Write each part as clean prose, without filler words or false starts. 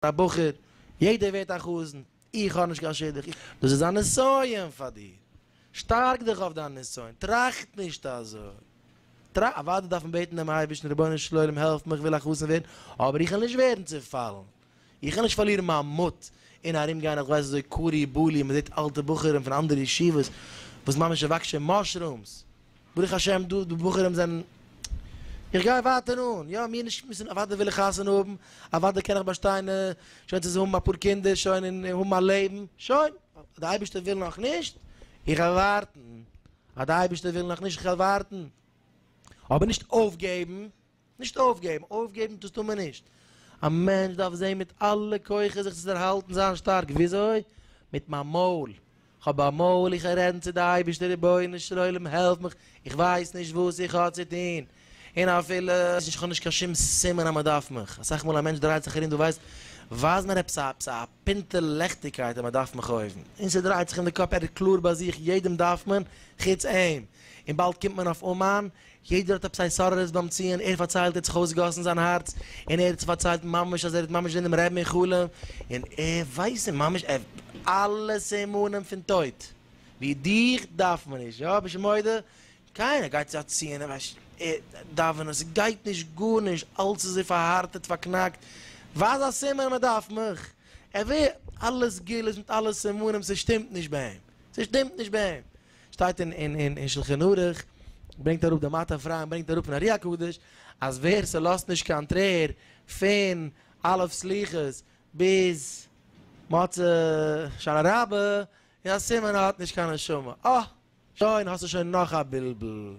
א בחור, יעדער ווערט א חתן, איך האב נישט קיין שידוך, דאס איז א נסיון פאר דיר, שטארק דיך אויף דיין נסיון, טראכט נישט אזוי, אוודאי דארף מען בעטן דעם אייבערשטן, רבונו של עולם העלף מיך, איך וויל א חתן ווערן, אבער איך וועל נישט ווערן צעפאלן, איך וועל נישט פארלירן מיין מוט און ארום גיין איך ווייס אזוי קרי בלי, מען זעט אלטע בחורים פון אנדערע ישיבות וואס ממש וואקסט שוין mushrooms, ברוך השם דא די בחורים זענען, איך גיי ווייטער אן, יא מיר נישט מוזן, אוודאי וויל איך חתונה האבן, אוודאי קען איך באשטיין שוין צו האבן אפאר קינדער שוין און האבן א לעבן, שוין, די אייבערשטער וויל נאכנישט, איך וועל ווארטן, אז די אייבערשטער וויל נאכנישט, איך וועל ווארטן, אבער נישט אויפגעבן. נישט אויפגעבן, אויפגעבן דאס טאר מען נישט. א מענטש דארף זען מיט אלע כוחות זיך צו דערהאלטן, זיין שטארק, וויאזוי? מיט מיין מויל, כ'האב א מויל, איך וועל רעדן צו די אייבערשטער, רבונו של עולם העלף מיך, איך ווייס נישט וואס איך האב צו טון, און אפילו איך האב נישט קיין שום סימן אז מען דארף מיך, אסאך מאל א מענטש דרייט זיך ארום דו ווייסט, ווייז מיר עפעס א עפעס א פינטעלע לעכטיגקייט אז מען דארף מיך אויבן, און ס'דרייט זיך אין די קאפ, ער איז קלאר ביי זיך, יעדעם דארף מען, חוץ אים, און באלד קומט מען אויף אומאן, יעדער האט עפעס א התעוררות ביים ציון, ער פארציילט ער האט זיך אויסגעגאסן זיין הארץ, און ער האט פארציילט ממש אז ער האט ממש געזען דעם רבי'ן אין חלום, און ער ווייסט און ממש ער אלע סימנים פון טויט, ווי דיך דארף מען נישט, יא ביסט מודה? קיינער גייט צו א ציון ער ווייסט דאווענען, ס'גייט נישט גארנישט, אלץ איז אזוי פארהארטעט פארקנאקט, ווייז א סימן מען דארף מיך, ער וויל אלע סגולות מיט אלע סימנים ס'שטימט נישט ביי אים, ס'שטימט נישט ביי אים. שטייט אין אין אין שלחן ערוך, ברענגט אראפ די מטה אפרים ברענגט אראפ פון ארי הקדוש, אז ווער ס'לאזט נישט קיין טרער פון א' סליחות ביז מוצאי הושענא רבה, איז א סימן ער האט נישט קיין נשמה. אה! שוין האסטו שוין נאך א בלבול.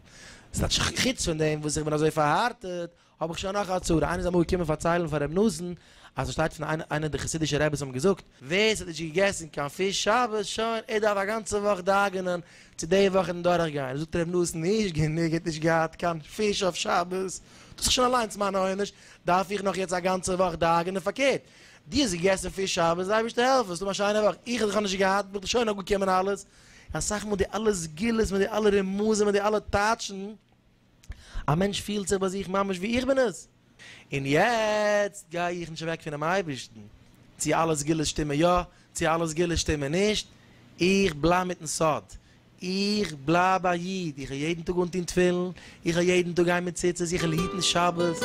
ס'טייטש חוץ פון דעם וואס איך בין אזוי פארהארטעט, האב איך שוין נאך א צרה, איינער איז אמאל געקומען פארציילן פאר ר' נתן אז ס'שטייט פון איינע די חסידישע רעבעס האבן געזאגט, ווער ס'האט נישט געגעסן קיין פיש שבת, שוין, ער דארף א גאנצע וואך דאגה'נען צו די וואך וועט דורך גיין, זאגט ר' נתן, נישט גענוג ער האט נישט געהאט קיין פיש אויף שבת, דאס איז שוין אליינס מיין עונש, דארף איך נאך יעצט א גאנצע וואך דאגה'נען, פארקערט, דו האסט געגעסן פיש שבת, די אייבערשטער העלף עס, האב א שיינע וואך, איך האב נישט געהאט, בין איך שוין אפגעקומען אלעס, אסאך מאל די אלע סגולות מיט די אלע רמזים מיט די אלע טייטשן, א מענטש פילט זיך ביי זיך ממש ווי איך בין עס, און יעצט גיי איך נישט אוועק פונעם אייבערשטן, צו אלע סגולות שטימען יא, צו אלע סגולות שטימען נישט, איך בלייב מיטן סוד, איך בלייב א איד, איך וועל יעדן טאג אנטון תפילין, איך וועל יעדן טאג גיין מיט ציצית, איך וועל היטן שבת.